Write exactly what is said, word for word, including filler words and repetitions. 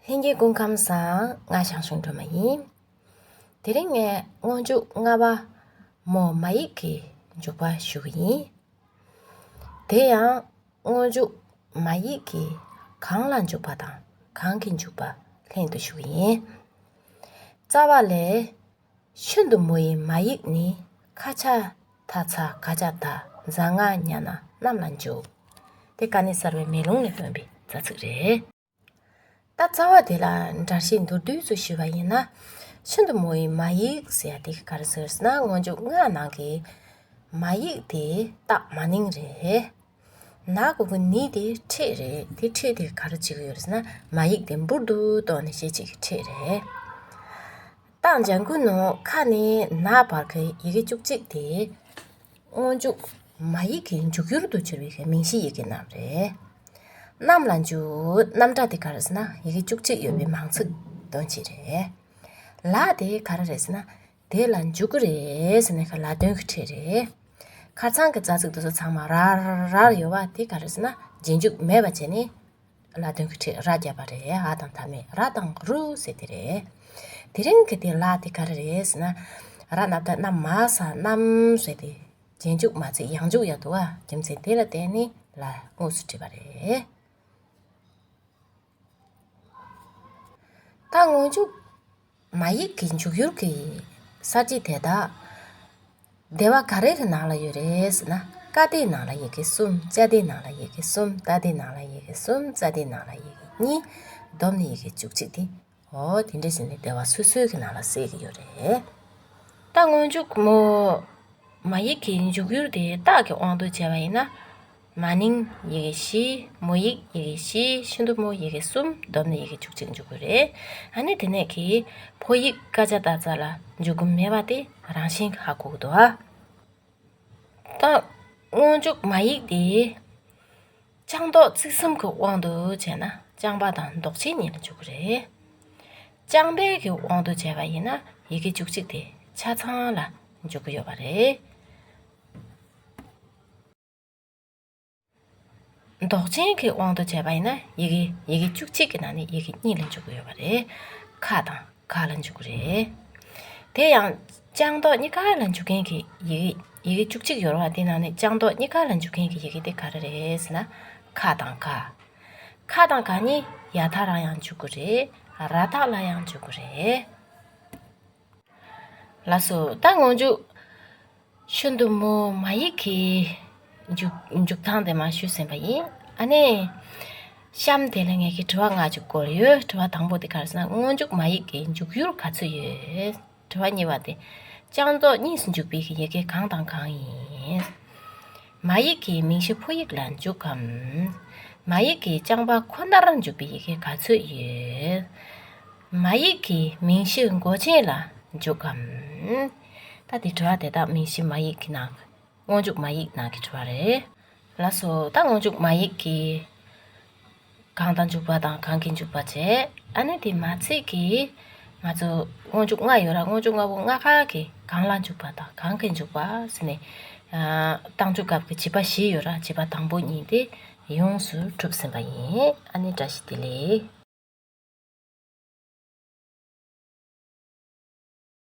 ལྷན་རྒྱས་སྐུ་ཁམས་བཟང་། ང་ཞང་ཞུང་སྒྲོལ་མ་ཡིན། དེ་རིང་ངས་སྔོན་འཇུག་ལྔ་པ་མོ་མ་ཡིག་གི་འཇུག་པ་ཞུ་གི་ཡིན། དེ་ཡང་སྔོན་འཇུག་མ་ཡིག་གི་གང་ལ་འཇུག་པ་དང་གང་གི་འཇུག་པ་ལྷན་དུ་ཞུ་གི་ཡིན། རྩ་བ་ལས། ཤིན་ཏུ་མོ་ཡི་མ་ཡིག་ནི། ཁ་ཆ་ད་ཚ་ག་ཅ་ད་ཛ་ང་ཉ་ན་རྣམས་ལ་འཇུག་དེ་ཀ་ནི་གསར་བའི་མེ་ལོང་ནས་བཏོན་པའི་རྩ་ཚིག་རེད། ད་རྩ་བ་དེ་ལ་འགྲེལ་བཤད་མདོར་བསྡུས་སུ་ཞུས་པ་ཡིན་ན། ཤིན་ཏུ་མོ་ཡི་མ་ཡིག་ཟེར་ཡ་དེ་ག་རེ་ཟེར་ཟེར་ན། སྔོན་འཇུག་ལྔ་ནང་གི་མ་ཡིག་དེ་རྟགས་མ་ནིང་རེད། ན་གི་གུ་ནི་དེ་ཕྲད་རེད། དེ་ཕྲད་དེ་ག་རེ་བྱེད་ཀྱི་ཡོད་རེད་ཟེར་ན། མ་ཡིག་དེ་འབུར་དུ་གཏོང་ནས་བཤད་བྱེད་ཀྱི་ཕྲད་རེད། རྟགས་འཇམ་ཀུན་ནོ་ཁ་ནས་ན་བར་གྱི་ཡི་གེ་བཅུ་གཅིག་དེ། སྔོན་འཇུག་མ་ཡིག་གི་འཇུག་ཡུལ་དུ་གྱུར་བའི་མིང་གཞི་ཡི་གེ་རྣམས་རེད། རྣམས་ལ་འཇུག་རྣམ་གྲངས་དེ་ག་རེ་ཟེར་ན། ཡི་གེ་བཅུ་གཅིག་ཡོད་པའི་མང་ཚིག་དོན་བྱེད་རེད། ལ་དེ་ག་རེ་རེད་ཟེར་ན། དེ་ལ་འཇུག་གི་རེད་ཟེར་ནས་ལ་དོན་གྱི་ཕྲད་རེད། ཁ་སང་གི་རྩ་ཚིག་དེ་ཚོ་ཚང་མ་ར་ར་ར་ཡོད་པ་དེ་ག་རེ་ཟེར་ན། རྗེས་འཇུག་མེད་པ་བྱས་ནས། ལ་དོན་གྱི་ཕྲད་ར་བརྒྱབ་པ་རེད། འ་དང་མཐའ་མེད་ར་དང་རུ་ཟེར་དེ་རེད། དེ་རིང་གི་དེ་ལ་དེ་ག་རེ་རེད་ཟེར་ན། ར་ན་བཏགས་རྣ་མ་ས་རྣམས་ཟེར་དེ། རྗེས་འཇུག་མ་ཚིག་ཡང་འཇུག་ཡ་འདུག་པ། རྒྱུ་མཚན་དེ་ལ་བརྟེན་ནས་ལ་དངོས་སུ་བྲིས་པ་རེད། ད་སྔོན་འཇུག་མ་ཡིག་གི་འཇུག་ཡུལ་གྱི་གསར་བརྗེ་དེ་དག་སྡེ་པ་ག་རེ་གི་ནང་ལ་ཡོད་རེད་ཟེར་ན། ཀ་སྡེའི་ནང་ལ་ཡི་གེ་གསུམ། ཅ་སྡེའི་ནང་ལ་ཡི་གེ་གསུམ། ཏ་སྡེའི་ནང་ལ་ཡི་གེ་གསུམ། ཙ་སྡེའི་ནང་ལ་ཡི་གེ་གཉིས། བསྡོམས་ནས་ཡི་གེ་བཅུ་གཅིག་དེ། འོ་དེ་འདྲ་ཟེར་ནས་སྡེ་པ་སོ་སོའི་གི་ནང་ལ་གསལ་གི་ཡོད་རེད། ད་སྔོན་འཇུག་མོ་མ་ཡིག་གི་འཇུག་ཡུལ་དེ་རྟགས་ཀྱི་དབང་དུ་བྱས་པ་ཡིན་ན། མ་ནིང་ཡི་གེ་བཞི། མོ་ཡིག་ཡི་གེ་བཞི། ཤིན་ཏུ་མོ་ཡི་གེ་གསུམ། བསྡོམས་ནས་ཡི་གེ་བཅུ་གཅིག་འཇུག་གི་རེད། ཨ་ནི་དེ་ནས་ཀྱི་ཕོ་ཡིག་ཀ་ཅ་ད་ཙ་ལ་འཇུག་གི་མེད་པ་དེ་རང་བཞིན་གྱིས་ཧ་གོ་གི་འདུག་ཨ། ད་སྔོན་འཇུག་མ་ཡིག་དེ་རྐྱང་ཟློག་ཚིག་གསུམ་གྱི་དབང་དུ་བྱས་ན། རྐྱང་པ་དང་འདོགས་ཆེན་གཉིས་ལ་འཇུག་གི་རེད། རྐྱང་པའི་གི་དབང་དུ་བྱས་པ་ཡིན་ན་ཡི་གེ་བཅུ་གཅིག་དེ་ཆ་ཚང་ལ་འཇུག་གི་ཡོད་པ་རེད། འདོགས་ཆེན་གྱི་དབང་དུ་བྱས་པ་ཡིན་ན་ཡི་གེ་ཡི་གེ་བཅུ་གཅིག་གི་ནང་ནས་ཡི་གེ་གཉིས་ལ་འཇུག་གི་ཡོད་པ་རེད། ཁ་དང་ག་ལ་འཇུག་གི་རེད། དེ་ཡང་རྐྱང་ཟློག་གཉིས་ཀ་ལ་འཇུག་མཁན་གྱི་ཡི་གེ་ཡི་གེ་བཅུ་གཅིག་ཡོད་རེད་པ། དེ་ནང་ནས་རྐྱང་ཟློག་གཉིས་ཀ་ལ་འཇུག་མཁན་གྱི་ཡི་གེ་དེ་ག་རེ་རེད་ཟེར་ན། ཁ་དང་ག་ཁ་དང་ག་ནི་ཡ་མཐའ་ར་ཡང་འཇུག་གི་རེད། ར་བཏགས་ལ་ཡང་འཇུག་གི་རེད། ལགས་སོ། ད་སྔོན་འཇུག་ཤིན་ཏུ་མོ་མ་ཡིག་གི་འཇུག་འཇུག་སྟངས་དེ་མར་ཞུས་ཟིན་པ་ཡིན། ཨ་ནི་གཤམ་དེ་ལ་ངེད་ཀྱི་དྲི་བ་ལྔ་ཅིག་བཀོད་ཡོད། དྲི་བ་དང་པོ་དེ་ག་རེ་ཟེར་ན། སྔོན་འཇུག་མ་ཡིག་གི་འཇུག་ཡུལ་ག་ཚོད་ཡོད། དྲི་བ་གཉིས་པ་དེ། རྐྱང་ཟློག་གཉིས་སུ་འཇུག་པའི་ཡི་གེ་གང་དང་གང་ཡིན། མ་ཡིག་གི་མིང་གཞི་ཕོ་ཡིག་ལ་འཇུག་གམ། མ་ཡིག་གི་རྐྱང་པ་ཁོ་ནར་འཇུག་པའི་ཡི་གེ་ག་ཚོད་ཡོད། མ་ཡིག་གི་མིང་གཞི་མགོ་ཅན་ལ་འཇུག་གམ། ད་དེ་དྲི་བ་དེ་དག་མིང་གཞི་མ་ཡིག་གི་ནང་། སྔོན་འཇུག་མ་ཡིག་ནང་གི་དྲི་བ་རེད། ལགས་སོ། ད་སྔོན་འཇུག་མ་ཡིག་གི་གང་དང་འཇུག་པ་དང་གང་གི་འཇུག་པ་བྱས། ཨ་ནི་དེ་མ་ཚད་ཀྱི་ང་ཚོ་སྔོན་འཇུག་ལྔ་ཡོད་ར། སྔོན་འཇུག་ལྔ་པོ་ལྔ་ཀ་གི་གང་ལ་འཇུག་པ་དང་གང་གི་འཇུག་པ་ཟེར་ནས། ཨ། རྟགས་འཇུག་སྐབས་ཀྱི་བྱེད་པ་བཞི་ཡོད་ར། བྱེད་པ་དང་པོ་གཉིས་དེ་ཡོངས་སུ་གྲུབ་ཟིན་པ་ཡིན། ཨ་ནི་བཀྲ་ཤིས་བདེ་ལེགས།